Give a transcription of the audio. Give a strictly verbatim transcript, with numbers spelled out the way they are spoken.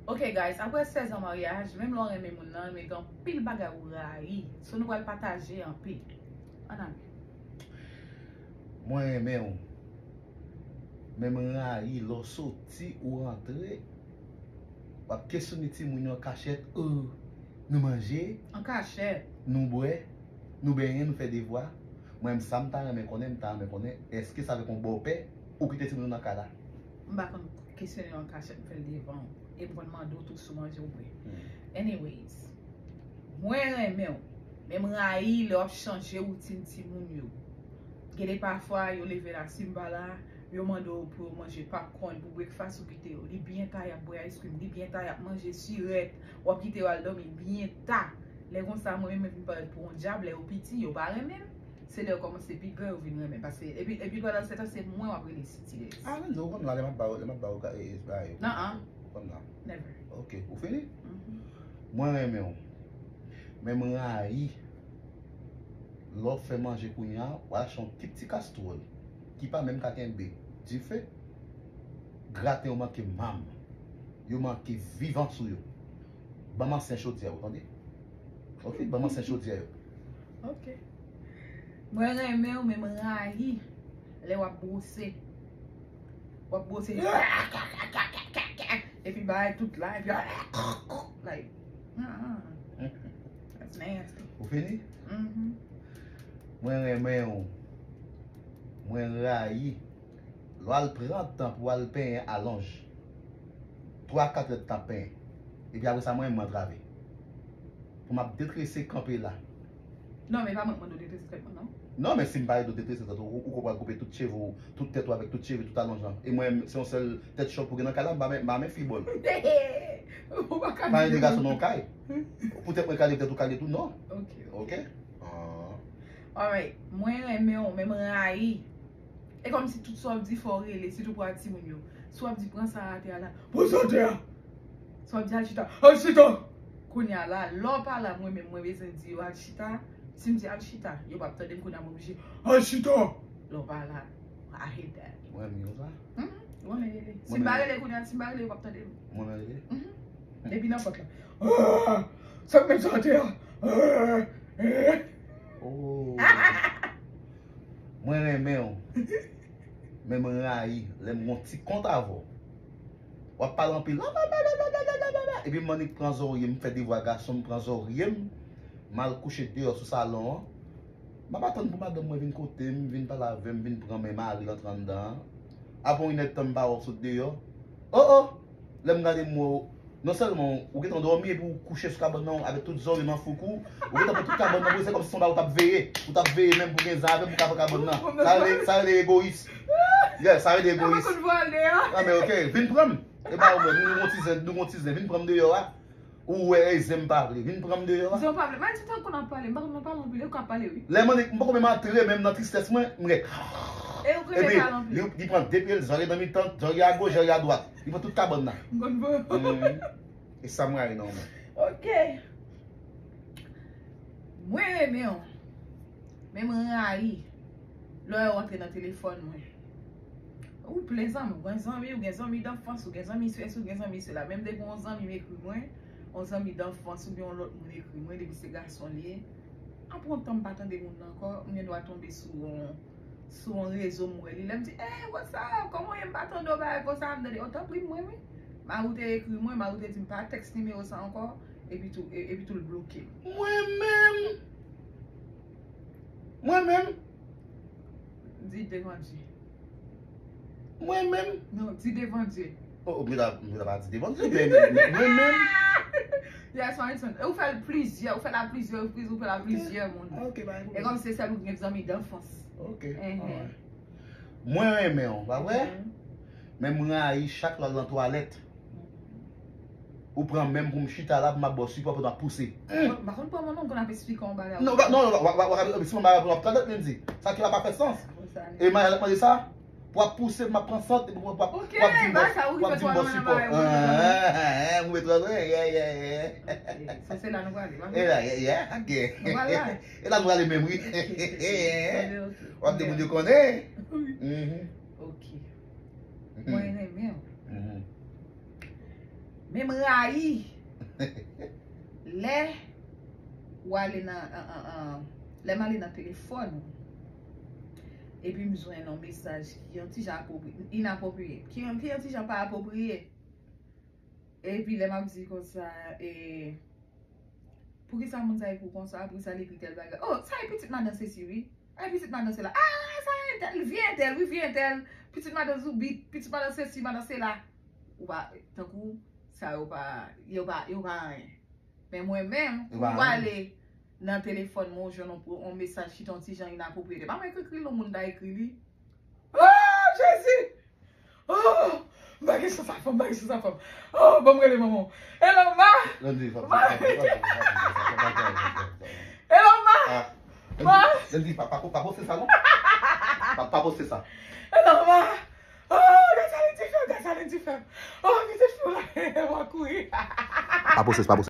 Ok guys, apre sèz an maryaj, menm lè w renmen moun nan, men gen anpil bagay ou rayi. So nou pral pataje anpil. Ann ale. Mwen renmen w. Men mwen rayi lè w soti ou rantre. W ap kesyone timoun yo an kachèt. Oh, nou manje, An kachèt. Nou bwè, nou benyen, nou fè devwa. Mwen menm sa m ta renmen konnen, m ta renmen konnen, èske se avèk yon bòpè ou kite timoun yo nan kay la? M pa konn kesyone yo an kachèt, m fè l devan w. E m konn mande w tou si w manje ou bwè. Anyways, mwen renmen w, men m rayi lè w ap chanje woutin timoun yo. Gen de pafwa, yo leve la, si m pa la, yo mande w pou yo manje popcorn, pou breakfast, ou kite yo. Li byen ta, y ap bwè ice cream. Li byen ta, y ap manje sirèt. W ap kite yo al dòmi byen ta. Lè konsa, mwen menm, mwen vin parèt pou yon dyab, lè yo piti, yo pa renmen m. Se lè yo kòmanse pi gran, yo vin renmen. Paske, epi, epi pandan se tan, se mwen w ap rele Sitilès. Ah, men nou konn la, lè m ap ba w, lè m ap ba w ka, e, e, ba yo. Nan, an. Ou konn la. Never. Ok, ou fini? Mhm. Mwen renmen w. Men mwen rayi lè w fè manje kounye a, w al achte yon ti ti kastwòl ki pa menm ka kenbe dife. Graten yo manke manm. Yo manke vivan sou yo. Ban m ansyen chodyè yo, tande? Ok, ban m ansyen chodyè yo. Ok. Mwen renmen w, men mwen rayi lè w ap bwose. W ap bwose. Epi bagay tout la, epi like, ah, ah. That's nasty. Ou fini? Mhm. Mwen renmen w. Mwen rayi lè w al pran tan pou w al penyen alonj. Twa, kat èdtan penyen. Epi apre sa, mwen menm m antrave. Pou m ap detrese kanpe la. Non, men pa mwen k mande w detrese tèt mwen, non. Non, men si m pa ede w detrese tèt ou, ou konprann koupe tout cheve w, tout tèt ou avèk tout cheve, tout alonj lan. E mwen, se yon sèl tèt chòp ou gen nan kay la, m pa men, m pa men fribòl. Ou pa ka Pa gen de gason nan yon kay. Poutèt mwen kale, poutèt ou kale tou, non. Ok. Ok? Ah. Alright. Mwen renmen w, men mwen rayi. E kòmsi tout sa w ap di fò w rele, sitou pou a timoun yo. Si w ap di pran sa atè a la, pran sa atè a. Si w ap di al chita, al chita. Kounye a la, lè w pa la, mwen menm, mwen bezwen di yo al chita. Si m di al chita, yo p ap tande m, kounye a mwen oblije al chita. Lè w pa la, I hate that. Mwen menm sa. Mhm. Mwen menm rele. Si m pa rele kounye a, si m pa rele, yo p ap tande m. Mwen menm rele. Mhm. Depi nan pòt la. Ah! Sa k met sa atè a? Ah! Eh! Oh. Mwen renmen w. Men mwen rayi lè m gon ti kont avè w. W ap pale anpil. Epi m annik pran zòrye, m fè devwa gason, m pran zòrye m. M al kouche deyò sou salon an. M ap atann pou madanm mwen vin kote m, vin pale avè m, vin pran men mari l antre anndan an. Apre yon inèdtan m pa wè w sot deyò. Oh, oh! Lè m gade m wè w, non sèlman ou gentan dòmi epi ou kouche sou kabann nan avèk tout zòrye nan fouk ou, ou gentan pran tout kabann nan pou se kòmsi se yon bagay ou t ap veye. Ou t ap veye menm pou gen zam avè m pou ka pran kabann nan. Sa rele, sa rele egoyis. Yeah, sa rele egoyis. Ah, men ok, vin pran m. E pa ou menm, nou gon ti zen, nou gon ti zen, vin pran m deyò a. Ou wè, e zen m pa vle. Vin pran m deyò a. Zen w pa vle. Mwen di tankou n ap pale, m pa konn pale anpil, e w k ap pale, wi. Lè mwen, m poko menm antre menm nan tristès mwen, m gen. Epi, li, li pran de pye l, zòrye nan mitan, zòrye a goch, zòrye a dwat. Li pran tout kabann nan. M konn pran. Mhm. E sa m rayi nan ou menm. Ok. Mwen renmen w. Men mwen rayi lè w antre nan telefòn mwen. Ou plen zanmi, ou gen zanmi, ou gen zanmi danfans, ou gen zanmi sesi, ou gen zanmi sela. Menm depi yon zanmi m ekri mwen, yon zanmi danfans oubyen yon lòt moun ekri mwen, depi se gason li ye, apre yon tan m pa tande moun nan ankò, m gen dwa tonbe sou yon, sou yon rezo m wè li. Lè m di, "Hey, what's up? Kòman w ye? M pa tande w bagay konsa." M tande, "Oh, tanpri, mwen, wi." Mari w te ekri mwen, mari w te di m pa tèks nimewo sa ankò, epi tou, e- epi tou l bloke m. Mwen menm, mwen menm, Di devan Dye. Mwen menm. Non, di devan Dye. Oh, oh, m ta, m ta pa di devan Dye, men, men, mwen menm. Yes, Marison. E ou fè l plizyè, ou fè l a plizyè repriz, ou fè l a plizyè moun. Ok, pa gen E pwoblèm. Kòmsi se sèl ou ki gen zanmi danfans. Ok, Mhm. alright. Mwen renmen w, pa vre? Men mwen rayi chak lè w al nan twalèt. Ou pran men m pou m chita la, pou m ap ba w sipò pandan w ap pouse. M pa konn pran mwen non, m konn ap esplike yon bagay. Non, pa- non, non, w ap esplike yon bagay pou w ap twalèt, men di. Sa ki la pa fè sans. E maryaj la mande sa? Pou w ap pouse, m ap pran sant, epi w ap, w ap, Ok, w ap di m ba bò, sa ou w ap ki di m fè bò twalèt sipò. nan bagay mwen. Ah, ah, ah, mwen twalèt, yeah, yeah, yeah. Ok, sa se la nou prale, pa E la, yeah, yeah, ok. Nou pral la. E la nou prale menm, wi. Ok, ok. W ap di moun yo konnen. Wi. Mhm. Ok. Mhm. Mwen renmen w. Mhm. Men m rayi lè w ale nan, an, an, an, lè m ale nan telefòn ou, epi m jwenn yon mesaj ki yon ti jan apwopriye, inapwopriye, ki yon, ki yon ti jan pa apwopriye. Epi lè m ap di konsa, e, poukisa moun sa ekri w konsa, poukisa l ekri tèl bagay? Oh, sa e pitit madan sesi, wi. Ay, pitit madan sela. Ah, sa e entèl, vye entèl, wi, vye entèl. Pitit madan zoubit, pitit madan sesi, madan sela. Ou pa, tankou, sa yo pa, yo pa, yo pa anyen. Men mwen menm, pou m ale nan telefòn mwen, ou jwenn yon, yon mesaj ki t on ti jan inapwopriye. Pa mwen ki ekri l, yon moun ta ekri li. Oh, Jezi! Oh, m pa gen chans ak fanm, m pa gen chans ak fanm. Oh, ban m rele manman. Hello, ma! Landy, pa, pa, pa, pa, pa, pa, pa, pa, pa, pa, pa, pa, pa. Hello, ma! Ah, Landy, Landy, pa, pa, pa poste sa, non? Pa, pa poste sa. Hello, ma! Oh, gad sa Landy fè, gad sa Landy fè. Oh, pitit fi w la, w a kouri. Pa poste, pa poste.